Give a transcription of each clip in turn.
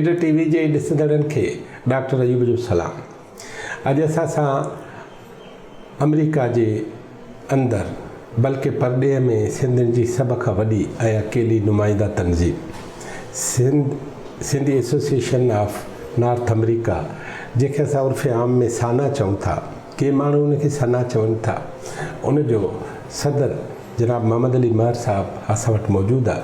Leader ٽي V جي ڏسندڙن کي ڊاڪٽر ايوب جو سلام. اڄ اسان سان آمريڪا جي اندر بلڪه پرڏيهه ۾ سنڌين جي سڀ کان وڏي ۽ اڪيلي نمائنده تنظيم Sindh Sindhi association of North America جنهن کي اسان عرف عام ۾ سانا چئون ٿا ڪي ماڻهو ان کي سنا چون ٿا ان جو صدر جناب محمد علي مهر صاحب اسان وٽ موجود آ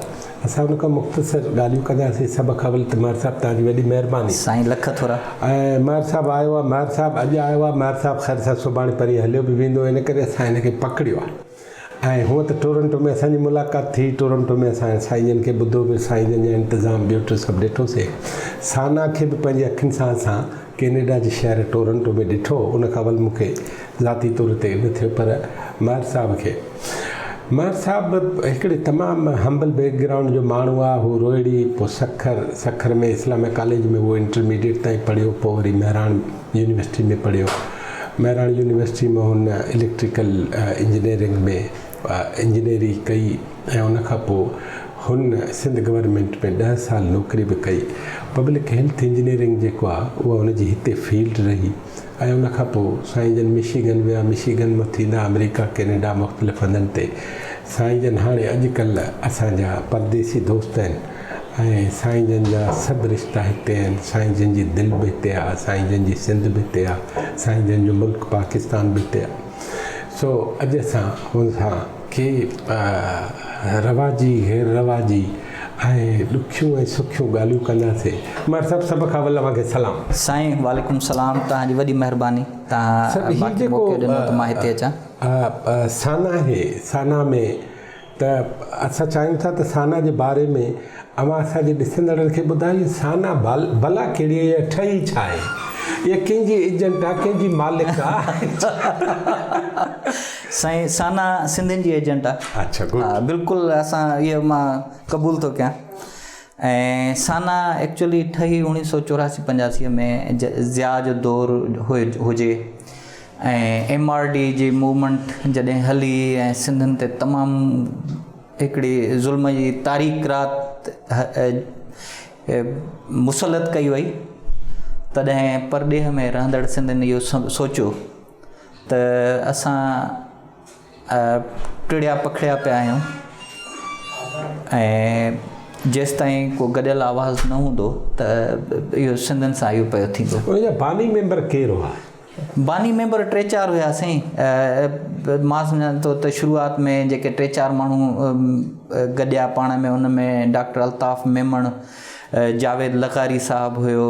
اسان ان کان مختصر ڳالهيون ڪنداسين سڀ کان اول ته مهر صاحب توهان جي وڏي مهرباني. سائين لک ٿورا. ۽ مهر صاحب آيو آ مهر صاحب اڄ آيو آ مهر صاحب خير سان سڀاڻي پرينء هليو به ويندو ان ڪري اسان هن کي پڪڙيو آ ۽ هونء ته ٽورنٽو ۾ اسان جي ملاقات ٿي ٽورنٽو ۾ اسان سائين جن کي ٻڌو به سائين جن جا انتظام ٻيو ٽيو سڀ ڏٺوسي سانا کي به پنهنجي اکين سان اسان ڪينيڊا جي شهر ٽورنٽو ۾ ڏٺو ان کان اول مون کي ذاتي طور تي نه ٿيو پر مهر صاحب کي مهر صاحب هڪڙي تمام همبل بيڪ گرائونڊ جو ماڻهو آ هو روهڙي پوء سکر سکر ۾ اسلاميه ڪاليج ۾ هو انٽرميڊيٽ تائين پڙهيو پوء وري مهراڻ يونيورسٽي ۾ پڙهيو مهراڻ يونيورسٽي مان هن اليڪٽريڪل انجنيئرنگ ۾ انجنيئري ڪئي ۽ ان کان پوء هن سنڌ گورنمينٽ ۾ ڏهه سال نوڪري به ڪئي پبلڪ هيلٿ انجنيئرنگ جيڪو آ اها هن جي هتي فيلڊ رهي ۽ ان کان پوء سائين جن مشيگن ويا، مشيگن مان ٿيندا آمريڪا، ڪينيڊا مختلف هنڌن تي سائين جن هاڻي اڄ ڪلهه اسان جا پرديسي دوست آهن ۽ سائين جن جا سڀ رشتا هتي آهن، سائين جن جي دل به هتي آ، سائين جن جي سنڌ به هتي آ، سائين جن جو ملڪ پاڪستان به هتي آ. سو اڄ اسان هن سان ڪي رواجي، غير رواجي ۽ ڏکيون ۽ سکيون ڳالهيون ڪنداسين. مهر صاحب سڀ کان اول اوهان کي سلام. سائين وعليڪم السلام توهان جي وڏي مهرباني توهان مان کي موقعو ڏنو ته مان هتي اچان. سانا آهي سانا ۾ ته اسان چاهيون ٿا ته سانا جي باري ۾ اوهان اسان جي ڏسندڙن کي ٻڌايو سانا بلا ڪهڙي آهي يا ٺهي ڇا آهي يا ڪنهن جي ايجنٽ آهي ڪنهن جي مالڪ آهي. سائين سانا سنڌين جي ايجنٽ آ. اڇا گڊ. ها بلڪل اسان اهو مان قبول ٿو ڪيان ۽ سانا ايڪچولي ٺهي اوڻيهه سو چوراسي پنجاسي ۾ ضياء جو دور هجي ۽ ايم آر ڊي جي موومينٽ جڏهن هلي ۽ سنڌين تي تمام هڪڙي ظلم جي تاريڪ رات مسلط ڪئي وئي تڏهن پرڏيهه ۾ رهندڙ سنڌين اهو سوچيو ته اسان ٽڙيا پکڙيا پيا آهيون ۽ جيستائين ڪو گڏيل آواز نه هوندو ته اهو سنڌين سان اهو پيو ٿيندو. ان جا باني ميمبر ڪير هئا؟ باني ميمبر ٽي چار هيا سائين مان سمجهان ٿو ته شروعات ۾ جيڪي ٽي چار ماڻهو گڏيا پاڻ ۾ ان ۾ ڊاڪٽر الطاف ميمڻ، جاويد لغاري صاحب هيو،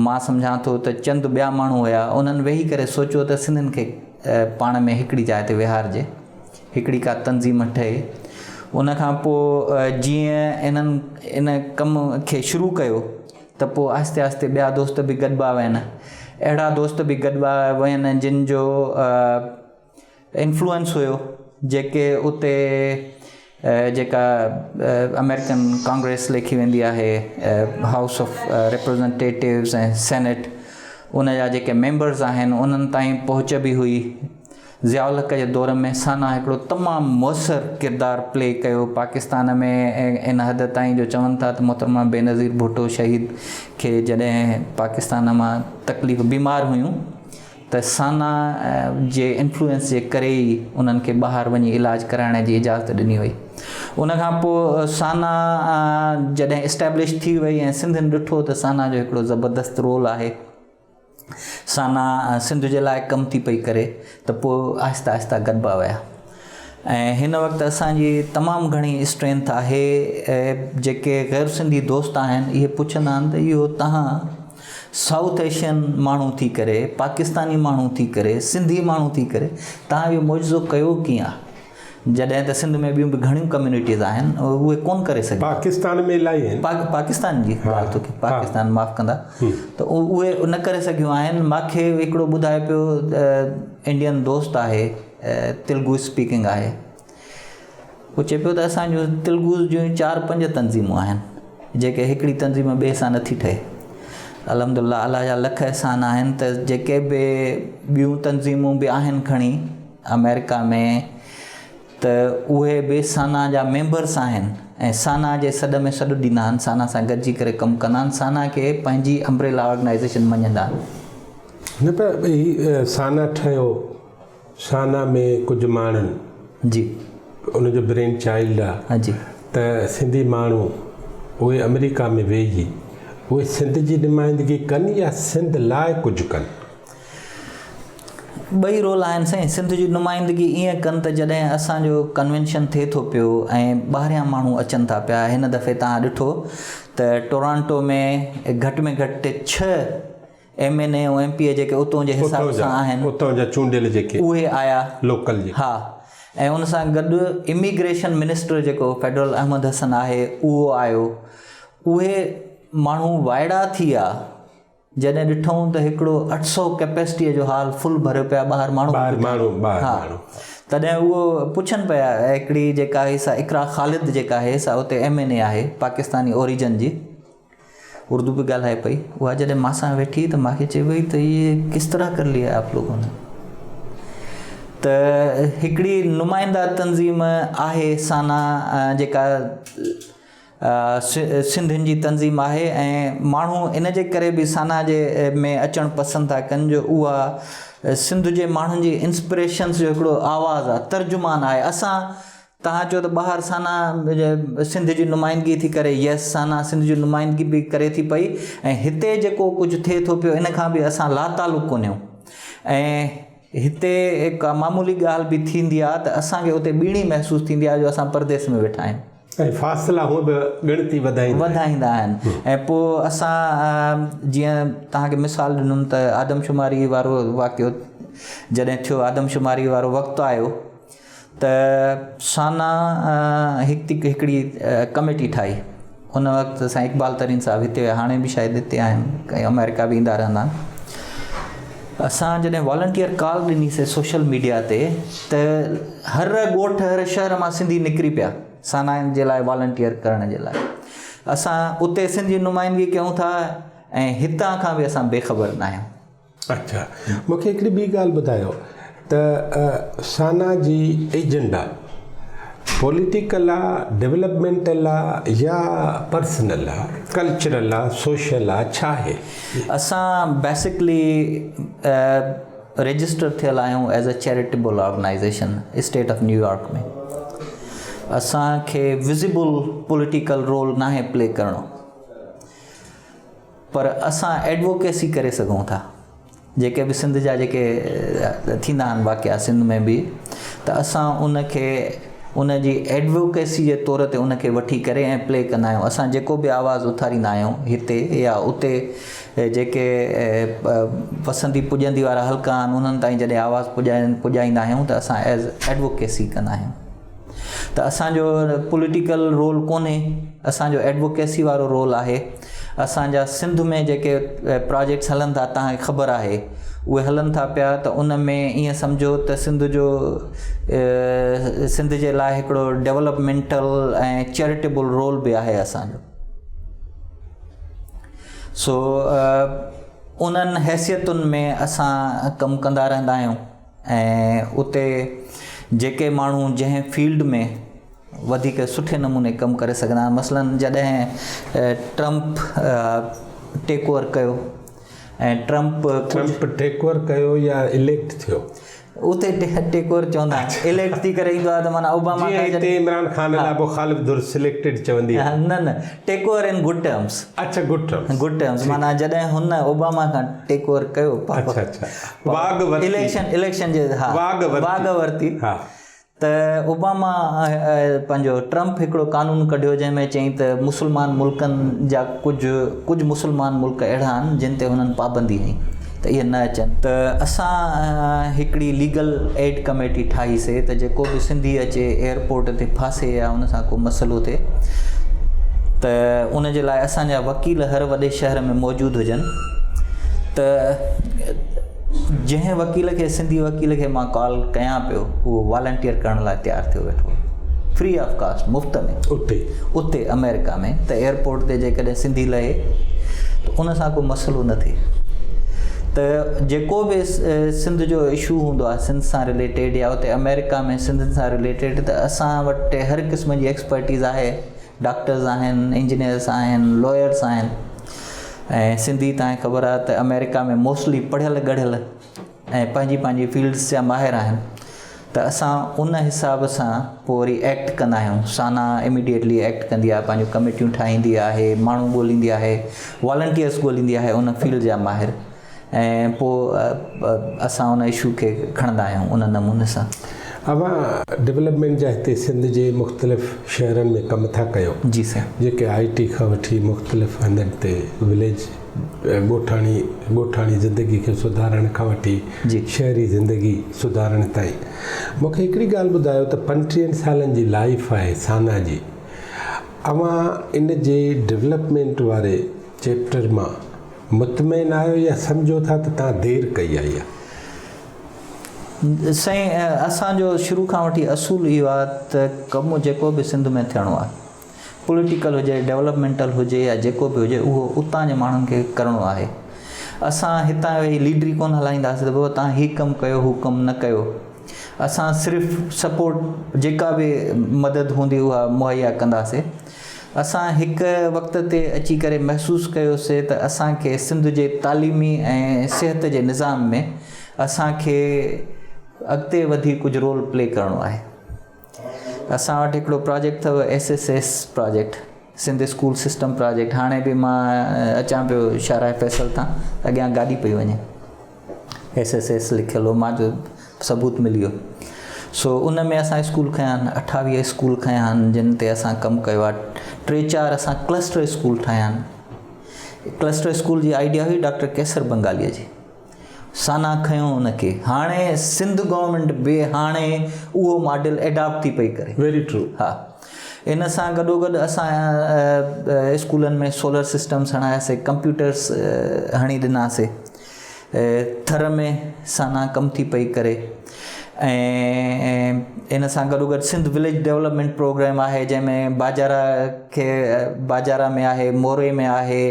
مان سمجهان ٿو ته چند ٻيا ماڻهو هيا، انهن ويهي ڪري سوچيو ته سنڌين کي پاڻ ۾ هڪڙي جاء تي ويهارجي، هڪڙي ڪا تنظيم ٺهي. ان کان پوء جيئن انهن ان ڪم کي شروع ڪيو ته پوء آهستي آهستي ٻيا دوست به گڏبا وين. اهڙا دوست به گڏبا وين جن جو انفلوئنس هيو جيڪي اتي جيڪا آمريڪن ڪانگريس ليکي ويندي آهي هائوس آف ريپريزنٽيٽوز ۽ سينيٽ ان جا جيڪي ميمبرز آهن انهن تائين پهچ به هئي ضياء الحق جي دور ۾ سانا هڪڙو تمام موثر ڪردار پلي ڪيو پاڪستان ۾ ان حد تائين جو چون ٿا ته محترمه بينظير ڀٽو شهيد کي جڏهن پاڪستان مان تڪليف بيمار هيون ته سانا جي انفلوئنس جي ڪري ئي انهن کي ٻاهر وڃي علاج ڪرائڻ جي اجازت ڏني وئي. ان کان پوء سانا جڏهن اسٽيبلش ٿي وئي ۽ سنڌين ڏٺو ته سانا جو هڪڙو زبردست رول آهي، سانا سنڌ جي لاء ڪم ٿي پئي ڪري ته پوء آهستي آهستي گڏبا ويا ۽ هن وقت اسان جي تمام گهڻي اسٽرينٿ آهي جيڪي غير سنڌي دوست آهن اهي پڇندا آهن ته اهو تهان سائوٿ ايشين ماڻهو ٿي ڪري، پاڪستاني ماڻهو ٿي ڪري، سنڌي ماڻهو ٿي ڪري توهان اهو معجزو ڪيو ڪيئن آ؟ جڏهن ته سنڌ ۾ ٻيون به گهڻيون ڪميونٽيز آهن اهي ڪونه ڪري سگهيون. پاڪستان ۾ الاهي آهن. پاڪستان جي ڳالهه ٿو ڪيان پاڪستان معاف ڪندا ته اهي نه ڪري سگهيون آهن ماکي هڪڙو ٻڌائي پيو انڊين دوست آهي تلگو اسپيڪنگ آهي هو چئي پيو ته اسان جون تلگوز جون چار پنج تنظيمون آهن جيڪي هڪڙي تنظيم ٻئي سان نٿي ٺهي. الحمدلله الله جا لک احسان آهن ته جيڪي به ٻيون تنظيمون به آهن کڻي آمريڪا ۾ ته اهي به سانا جا ميمبرس آهن ۽ سانا جي سڏ ۾ سڏ ڏيندا آهن، سانا سان گڏجي ڪري ڪم ڪندا آهن، سانا کي پنهنجي امبريلا آرگنائيزيشن مڃيندا آهن. نه پر هي سانا ٺهيو، سانا ۾ ڪجهه ماڻهن جي ان جو برين چائلڊ آ ها جي ته سنڌي ماڻهو اهي آمريڪا ۾ ويهي اهي سنڌ جي نمائندگي ڪن يا سنڌ لاء ڪجهه ڪن؟ ٻئي رول آهن سائين سنڌ جي نمائندگي ائين ڪن ته جڏهن اسان جو ڪنوينشن ٿئي ٿو پيو ۽ ٻاهريان ماڻهو اچن ٿا پيا هن دفعي توهان ڏٺو ته ٽورانٽو ۾ گهٽ ۾ گهٽ ڇهه M N A ۽ M P A جيڪي اتون جي حساب سان آهن اتون جا چونڊيل جيڪي اهي آيا لوڪل جيڪي ها ۽ ان سان گڏ اميگريشن منسٽر جيڪو فيڊرل احمد حسن آهي اهو آيو اهي ماڻهو وائڙا ٿي ويا جڏهن ڏٺئون ته هڪڙو 800 ڪئپيسٽيء جو هال فل ڀريو پيو آهي، ٻاهر ماڻهو به بيٺا آهن. ها، تڏهن اهو پڇن پيا، هڪڙي جيڪا آهي سا اقرا خالد جيڪا آهي سا اتي ايم اين اي آهي، پاڪستاني اوريجن جي، اردو به ڳالهائي پئي، اها جڏهن مان سان ويٺي ته مان کي چئي پئي ته يي ڪس طرح ڪر ليا آپ لوگون ني؟ ته هڪڙي نمائنده تنظيم آهي سانا جيڪا سنڌين جي تنظيم آهي ۽ ماڻهو ان جي ڪري به سانا جي ۾ اچڻ پسند ٿا ڪن جو اها سنڌ جي ماڻهن جي انسپريشنس جو هڪڙو آواز آهي ترجمان آهي اسان توهان چئو ته ٻاهر سانا سنڌ جي نمائندگي ٿي ڪري يس سانا سنڌ جي نمائندگي به ڪري ٿي پئي ۽ هتي جيڪو ڪجهه ٿئي ٿو پيو ان کان به اسان لاتعلق ڪونهيون ۽ هتي ڪا معمولي ڳالهه به ٿيندي آهي ته اسان کي اتي ٻيڻي محسوس ٿيندي آهي جو اسان پرديس ۾ ويٺا آهيون ۽ فاصلا هونء به ڳڻتي وڌائيندا آهن. وڌائيندا آهن ۽ پوء اسان جيئن توهان کي مثال ڏنم ته آدمشماري وارو واقعو جڏهن ٿيو آدمشماري وارو وقت آيو ته سانا هڪ هڪڙي ڪميٽي ٺاهي ان وقت سائين اقبال ترين صاحب هتي هيا هاڻي به شايد هتي آهن آمريڪا به ايندا رهندا آهن اسان جڏهن والنٽيئر ڪال ڏني سي سوشل ميڊيا تي ته هر ڳوٺ هر شهر مان سنڌي نڪري پيا سانائن جي لاء والنٽيئر ڪرڻ جي لاء اسان اتي سنڌ جي نمائندگي ڪيون ٿا ۽ هتان کان به اسان بي خبر نه آهيون. اڇا مون کي هڪڙي ٻي ڳالهه ٻڌايو ته سانا جي ايجنڊا پوليٽيڪل آ ڊولپمينٽل آ يا پرسنل آ ڪلچرل آ سوشل آ ڇا آهي؟ اسان بيسڪلي رجسٽر ٿيل آهيون as a charitable organisation state of New York ۾ اسان کي وزيبل پوليٽيڪل رول ناهي پلي ڪرڻو پر اسان ايڊووڪيسي ڪري سگهون ٿا جيڪي به سنڌ جا جيڪي ٿيندا آهن واقعا سنڌ ۾ به ته اسان ان کي ان جي ايڊووڪيسي جي طور تي ان کي وٺي ڪري ۽ پلي ڪندا آهيون اسان جيڪو به آواز اٿاريندا آهيون هتي يا اتي جيڪي وسندي پڄندي وارا حلقا آهن انهن تائين جڏهن آواز پڄائيندا آهيون ته اسان ايز ايڊووڪيسي ڪندا آهيون ته اسان جو پوليٽيڪل رول ڪونهي اسان جو ايڊووڪيسي وارو رول آهي اسان جا سنڌ ۾ جيڪي پراجيڪٽس هلن ٿا توهان کي خبر آهي اهي هلن ٿا پيا ته ان ۾ ائين سمجهو ته سنڌ جو سنڌ جي لاء هڪڙو ڊولپمينٽل ۽ چيريٽيبل رول به آهي اسان جو سو انهن حيثيتن ۾ اسان ڪم ڪندا رهندا آهيون ۽ اتي جيڪي ماڻهو جنهن فيلڊ ۾ وڌيڪ سٺي نموني ڪم ڪري سگهندا آهن مثلاً جڏهن ٽرمپ ٽيڪ اوور ڪيو ۽ ٽرمپ ٽرمپ ٽيڪ اوور ڪيو يا اليڪٽ ٿيو؟ اتي ٽيڪ اوور چوندا آهن اليڪٽ ٿي ڪري ايندو آهي ته معنيٰ اوباما جيئن هتي عمران خان لاء مخالف ڌر سليڪٽيڊ چوندي آهي نه نه take over in good terms اڇا گڊ ٽرمز گڊ ٽرمز معنيٰ جڏهن هن اوباما کان ٽيڪ اوور ڪيو اڇا اڇا واڳ ورتي اليڪشن اليڪشن جي ها واڳ ورتي واڳ ورتي ها ته اوباما پنهنجو ٽرمپ هڪڙو قانون ڪڍيو جنهن ۾ چيائين ته مسلمان ملڪن جا ڪجهه ڪجهه مسلمان ملڪ اهڙا آهن جن تي هنن پابندي هنئي ته اهي نه اچن ته اسان هڪڙي ليگل ايڊ ڪميٽي ٺاهي سي ته جيڪو به سنڌي اچي ايئرپورٽ تي ڦاسي يا ان سان ڪو مسئلو ٿئي ته ان جي لاء اسان جا وڪيل هر وڏي شهر ۾ موجود هجن ته جنهن وڪيل کي سنڌي وڪيل کي مان ڪال ڪيان پيو اهو والنٽيئر ڪرڻ لاء تيار ٿيو ويٺو فري آف ڪاسٽ مفت ۾ اتي اتي آمريڪا ۾ ته ايئرپورٽ تي جيڪڏهن سنڌي لهي ته ان سان ڪو مسئلو نه ٿئي ته جيڪو به سنڌ جو اشو هوندو آهي سنڌ سان رليٽيڊ يا اتي آمريڪا ۾ سنڌين سان رليٽيڊ ته اسان وٽ هر قسم جي ايڪسپرٽيز آهي. ڊاڪٽرز آهن، انجنيئرز آهن، لائرز آهن ۽ سنڌي توهان کي خبر آهي ته آمريڪا ۾ موسٽلي پڙهيل ڳڙهيل ۽ پنهنجي پنهنجي فيلڊس جا ماهر آهن ته اسان ان حساب سان پوء وري ايڪٽ ڪندا آهيون سانا اميڊيٽلي ايڪٽ ڪندي آهي پنهنجون ڪميٽيون ٺاهيندي آهي ماڻهو ڳوليندي آهي والنٽيئرس ڳوليندي آهي ان فيلڊ جا ماهر ۽ پوء اسان ان اشو کي کڻندا آهيون ان نموني سان. اوهان ڊولپمينٽ جا هتي سنڌ جي مختلف شهرن ۾ ڪم ٿا ڪيو. جي سائين. جيڪي آء ٽي کان وٺي مختلف هنڌن تي وليج ڳوٺاڻي ڳوٺاڻي زندگي کي سڌارڻ کان وٺي جي. شهري زندگي سڌارڻ تائين. مون کي هڪڙي ڳالهه ٻڌايو ته پنٽيهن سالن جي لائيف آهي سانا جي اوهان ان جي ڊولپمينٽ واري چيپٽر مان مطمئن آهيو يا سمجهو ٿا ته توهان دير ڪئي آهي يا. سائين اسان جو شروع کان وٺي اصول اهو آهي ته ڪم جيڪو به سنڌ ۾ ٿيڻو آهي پوليٽيڪل هجي ڊولپمينٽل هجي يا جيڪو به هجي اهو اتان جي ماڻهن کي ڪرڻو آهي اسان هتان ويهي ليڊري ڪونه هلائينداسين ته بابا توهان هي ڪم ڪيو هو ڪم نه ڪيو اسان صرف سپورٽ جيڪا به مدد هوندي اها مهيا ڪنداسين اسان هڪ وقت تي اچي ڪري محسوس ڪيوسي ته اسان کي سنڌ جي تعليمي ۽ صحت جي نظام ۾ اسان کي اڳتي وڌي ڪجهه رول پلي ڪرڻو آهي. اسان وٽ هڪڙو پراجيڪٽ اٿو S S S project Sindh school system project هاڻي به مان اچان پيو شاهراهه فيصل تان اڳيان گاڏي پئي وڃي. ايس ايس ايس لکيل هو مان چيو ثبوت ملي ويو سو ان ۾ اسان اسڪول کنيا آهن اٺاويهه اسڪول کنيا آهن جن تي اسان ڪم ڪيو آهي ٽي چار اسان ڪلسٽر اسڪول ٺاهيا آهن ڪلسٽر اسڪول جي آئيڊيا هئي ڊاڪٽر قيصر بنگاليء جي سانا کنيو ان کي هاڻي سنڌ گورنمينٽ به هاڻي اهو ماڊل اڊاپٽ ٿي پئي ڪري ويري ٽرو ها ان سان گڏوگڏ اسان اسڪولن ۾ سولر سسٽمس هڻاياسي ڪمپيوٽرس هڻي ڏناسي ٿر ۾ سانا ڪم ٿي پئي ڪري ۽ ان سان گڏو گڏ سنڌ وليج ڊولپمينٽ پروگرام آهي جنهن ۾ باجارا کي باجارا ۾ آهي موري ۾ آهي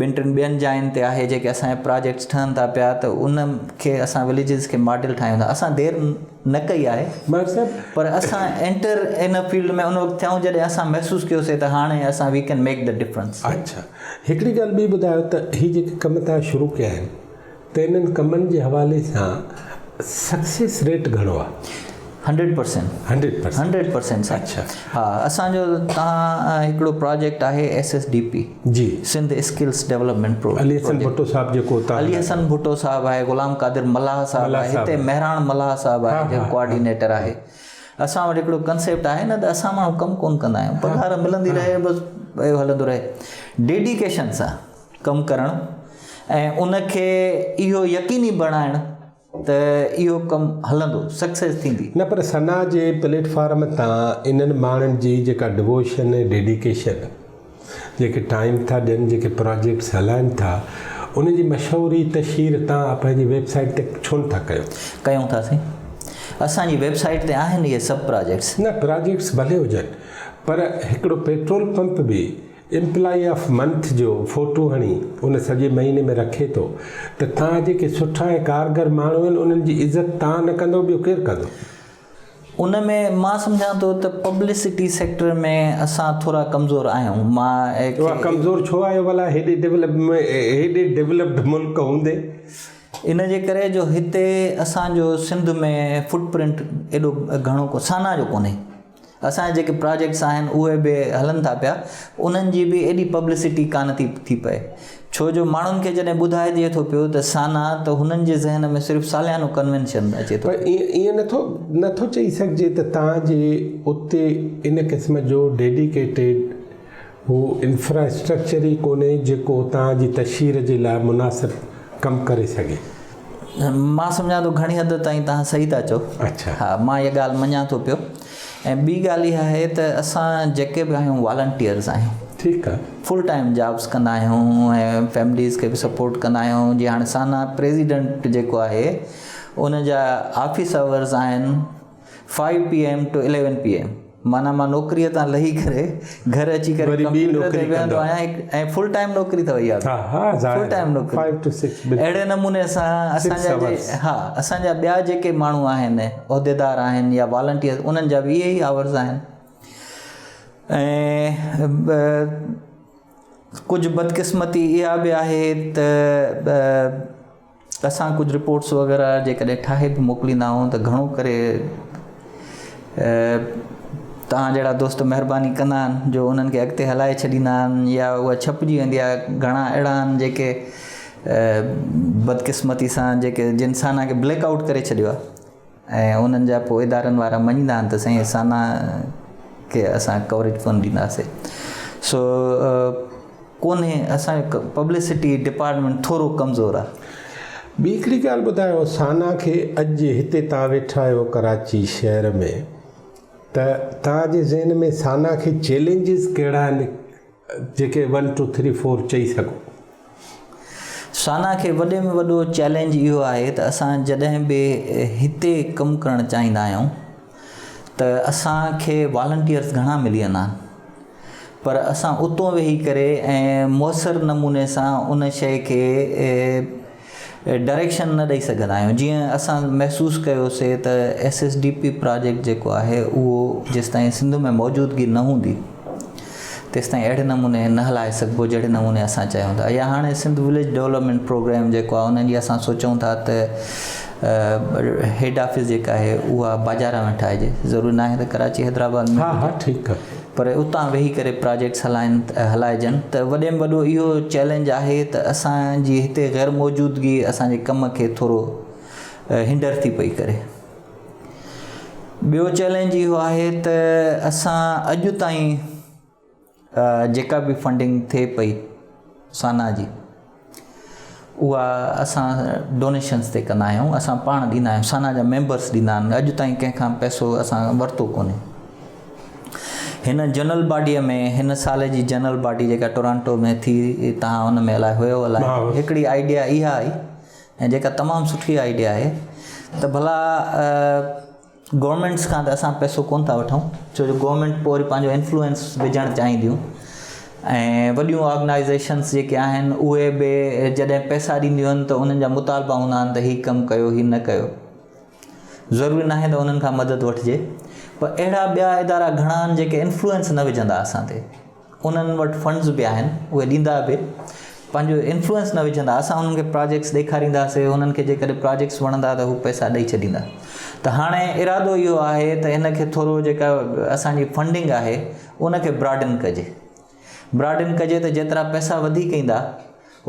ٻن ٽن ٻين جاين تي آهي جيڪي اسانجا پراجيڪٽس ٺهن ٿا پيا ته ان کي اسان وليجز کي ماڊل ٺاهيون ٿا اسان دير نه ڪئي آهي مهر صاحب پر اسان انٽر ان فيلڊ ۾ ان وقت ٿيا آهيون جڏهن اسان محسوس ڪيوسي ته هاڻي اسان we can make the difference. اڇا هڪڙي ڳالهه ٻي ٻڌايو ته هي جيڪي ڪم توهان شروع ڪيا آهن ته انهن ڪمن جي حوالي سان سڪسيس ريٽ گهڻو آهي؟ Hundred percent. Hundred percent. Hundred percent سائين. اڇا. ها اسان جو توهان هڪڙو پراجيڪٽ آهي ايس ايس ڊي پي. جي. سنڌ اسڪلس ڊولپمينٽ پرو. علي حسن ڀٽو صاحب جيڪو اتان. علي حسن ڀٽو صاحب آهي غلام قادر ملاح صاحب آهي هتي مهراڻ ملاح صاحب آهي جيڪو ڪوآرڊينيٽر آهي. اسان وٽ هڪڙو ڪنسيپٽ آهي نه ته اسان ماڻهو ڪم ڪونه ڪندا آهيون پگهار ملندي رهي بس اهو هلندو رهي ڊيڊيڪيشن سان ڪم ڪرڻ ۽ ان کي اهو يقيني بڻائڻ ته اهو ڪم هلندو سڪسيس ٿيندي. نه پر ثنا جي پليٽ فارم تان انهن ماڻهن جي جيڪا ڊووشن ۽ ڊيڊيڪيشن جيڪي ٽائيم ٿا ڏين جيڪي پراجيڪٽس هلائن ٿا ان جي مشهوري تشهير تان پنهنجي ويب سائيٽ تي ڇو نه ٿا ڪيو. ڪيون ٿا سائين اسان جي ويب سائيٽ تي آهن اهي سڀ پراجيڪٽس. نه پراجيڪٽس ڀلي هجن پر هڪڙو پيٽرول پمپ به ايمپلائي آف منٿ جو فوٽو هڻي ان سڄي مهيني ۾ رکي ٿو ته تان جيڪي سٺا ۽ ڪارگر ماڻهو آهن انهن جي عزت تان نه ڪندو ٻيو ڪير ڪندو. ان ۾ مان سمجهان ٿو ته پبلسٽي سيڪٽر ۾ اسان ٿورا ڪمزور آهيون مان اها ڪمزور ڇو آهيو ڀلا هيڏي ڊولپ هيڏي ڊولپڊ ملڪ هوندي. ان جي ڪري جو هتي اسان جو سنڌ ۾ فوٽ پرنٽ ايڏو گهڻو ڪو سانا جو ڪونهي اسان جا جيڪي پراجيڪٽس آهن اهي به هلن ٿا پيا انهن جي به ايڏي پبلسٽي ڪانه ٿي ٿي پئي ڇو جو ماڻهن کي جڏهن ٻڌائجي ٿو پيو ته سانا ته هنن جي ذهن ۾ صرف ساليانو ڪنوينشن اچي ٿو. پر ائين نٿو نٿو چئي سگهجي ته توهان جي اتي ان قسم جو ڊيڊيڪيٽيڊ هو انفراسٽرڪچر ئي ڪونهي جيڪو توهان جي تشهير جي لاء مناسب ڪم ڪري سگهي. مان سمجهان ٿو گهڻي حد تائين توهان صحيح ٿا چئو. اڇا. ها مان اها ڳالهه مڃان ٿو پيو. ۽ ٻي ڳالهه اها آهي ته اسان جيڪي به آهيون والنٽيئرز آهيون. ٺيڪ آ. فل ٽائيم جابس ڪندا آهيون ۽ فيمليز کي به سپورٽ ڪندا آهيون جي هاڻي سانا پريزيڊنٽ جيڪو آهي ان جا آفيس آورز آهن five P M to eleven P M معنيٰ مان نوڪريء تان لهي ڪري گهر اچي ڪري وري ٻي ڪمپيوٽر تي نوڪري ويهندو ڪندو. آهيان ۽ فل ٽائيم نوڪري اٿو اها ها ها فل ظاهر ٽائيم نوڪري فائيو ٽو سڪس بلڪل اهڙي نموني سان اسان سڪس جا جي آورس ها اسان جا ٻيا جيڪي ماڻهو آهن عهديدار آهن يا والنٽيئر انهن جا به اهي ئي آورز آهن. ۽ ڪجهه بدقسمتي اها به آهي ته اسان ڪجهه رپورٽس وغيره جيڪڏهن ٺاهي به موڪليندا آهيون ته گهڻو ڪري توهان جهڙا دوست مهرباني ڪندا آهن جو انهن کي اڳتي هلائي ڇڏيندا آهن يا اها ڇپجي ويندي آهي گهڻا اهڙا آهن جيڪي بدقسمتي سان جيڪي جن سانا کي بليڪ آئوٽ ڪري ڇڏيو آهي ۽ انهن جا پوء ادارن وارا مڃيندا آهن ته سائين سانا کي اسان ڪوريج ڪونه ڏينداسي سو ڪونهي اسان جو پبلسٽي ڊپارٽمينٽ ٿورو ڪمزور آهي. ٻي هڪڙي ڳالهه ٻڌايو سانا کي اڄ هتي توهان ويٺا آهيو ڪراچي شهر ۾ ته توهان جي ذهن ۾ سانا کي چئلينجز ڪهڙا آهن جيڪي ون ٽو ٿري فور چئي سگهو. سانا کي وڏي ۾ وڏو چئلينج اهو آهي ته اسان جڏهن به هتي ڪم ڪرڻ چاهيندا آهيون ته اسان کي والنٽيئرس گهڻا ملي ويندا آهن پر اسان اتو ويهي ڪري ۽ موثر نموني سان ان شيء کي ڊائريڪشن نه ڏئي سگهندا آهيون جيئن اسان محسوس ڪيوسي ته S S D P project جيڪو آهي اهو جيستائين سنڌ ۾ موجودگي نه هوندي تيستائين اهڙي نموني نه هلائي سگهبو جهڙي نموني اسان چاهيون ٿا يا هاڻي سنڌ وليج ڊولپمينٽ پروگرام جيڪو آهي ان جي اسان سوچون ٿا ته هيڊ آفيس جيڪا آهي اها باجارا ۾ ٺاهجي ضروري ناهي ته ڪراچي حيدرآباد ۾ ها ها ٺيڪ آهي پر اتان ويهي ڪري پراجيڪٽس هلائن هلائجن ته وڏي ۾ وڏو اهو چئلينج آهي ته اسان جي هتي غير موجودگي اسان جي ڪم کي ٿورو هنڊر ٿي پئي ڪري ٻيو چئلينج اهو آهي ته اسان اڄ تائين جيڪا به فنڊنگ ٿئي پئي سانا جي اها اسان ڊونيشنس تي ڪندا آهيون اسان پاڻ ڏيندا آهيون سانا جا ميمبرس ڏيندا آهن اڄ تائين ڪنهن کان پئسو اسان ورتو ڪونهي هن جنرل باڊيء ۾ هن سال جي جنرل باڊي جيڪا ٽورانٽو ۾ ٿي تهان ان ۾ الائي هيو الائي هڪڙي آئيڊيا اها آئي ۽ جيڪا تمام سٺي آئيڊيا آهي ته ڀلا گورنمينٽس کان ته اسان پئسو ڪونه ٿا وٺون ڇو جو گورنمينٽ پوء وري پنهنجو انفلوئنس وجهڻ چاهينديون ۽ وڏيون آرگنائيزيشنس جيڪي آهن اهي به جڏهن پئسا ڏينديون آهن ته انهن جا مطالبا هوندا آهن ته هي ڪم ڪيو هي نه ڪيو ضروري ناهي ته انهن کان مدد وٺجي پر اهڙا ٻيا ادارا گهڻا آهن جيڪي انفلوئنس نه وجهندا اسان تي انهن وٽ فنڊز به آهن اهي ڏيندا به پنهنجو انفلوئنس نه وجهندا اسان انهن کي پراجيڪٽس ڏيکارينداسي انهن کي جيڪڏهن پراجيڪٽس وڻندا ته هو پئسا ڏئي ڇڏيندا ته هاڻي ارادو اهو آهي ته ان کي ٿورو جيڪا اسانجي فنڊنگ آهي ان کي براڊن ڪجي براڊن ڪجي ته جيترا پئسا وڌيڪ ايندا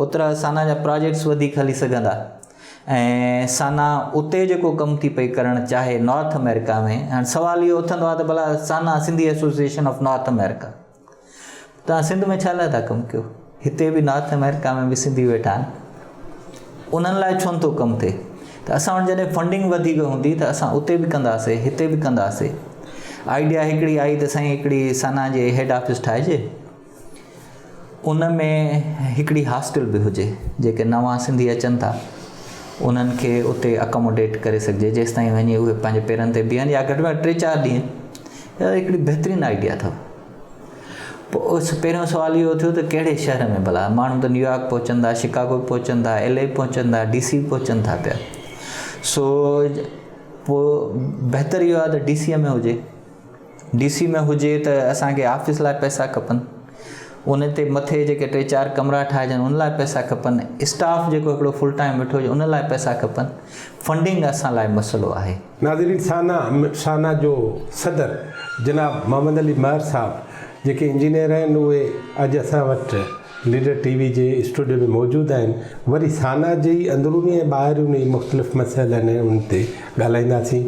اوترا سانا جا پراجيڪٽس وڌيڪ هلي سگهندا ۽ سانا اتي جيڪو ڪم ٿي پئي ڪرڻ چاهي نارٿ آمريڪا ۾ هاڻي سوال اهو اٿندو آهي ته ڀلا SANA Sindhi association of North America توهان سنڌ ۾ ڇا لاء ٿا ڪم ڪيو هتي به نارٿ آمريڪا ۾ به سنڌي ويٺا آهن انهن لاء ڇو نٿو ڪم ٿئي ته اسان وٽ جڏهن فنڊنگ وڌيڪ هوندي ته اسان اتي به ڪنداسي هتي به ڪنداسي آئيڊيا هڪڙي آئي ته سائين هڪڙي سانا جي هيڊ آفيس ٺاهجي ان ۾ هڪڙي هاسٽل به هجي جيڪي نوان سنڌي اچن ٿا انهن کي اتي اڪاموڊيٽ ڪري سگهجي جيستائين وڃي اهي پنهنجي پيرن تي بيهن يا گهٽ ۾ گهٽ ٽي چار ڏينهن اها هڪڙي بهترين آئيڊيا اٿو پوء پهريون سوال اهو ٿيو ته ڪهڙي شهر ۾ ڀلا ماڻهو ته نيويارڪ پهچن ٿا شڪاگو پهچن ٿا ايل اي پهچن ٿا ڊي سي پهچن ٿا پيا سو پوء بهتر اهو آهي ته ڊي سي ۾ هجي ڊي سي ۾ هجي ته اسان کي آفيس لاء پئسا کپن ان تي مٿي جيڪي ٽي چار ڪمرا ٺاهجن ان لاء پئسا کپن اسٽاف جيڪو هڪڙو فل ٽائيم ويٺو هجي ان لاء پئسا کپن فنڊنگ اسان لاء مسئلو آهي. ناظرين سانا سانا جو صدر جناب محمد علي مهر صاحب جيڪي انجنيئر آهن اهي اڄ اسان وٽ ليڊر ٽي وي جي اسٽوڊيو ۾ موجود آهن وري سانا جي اندروني ۽ ٻاهروني مختلف مسئلن ۽ ان تي ڳالهائينداسين.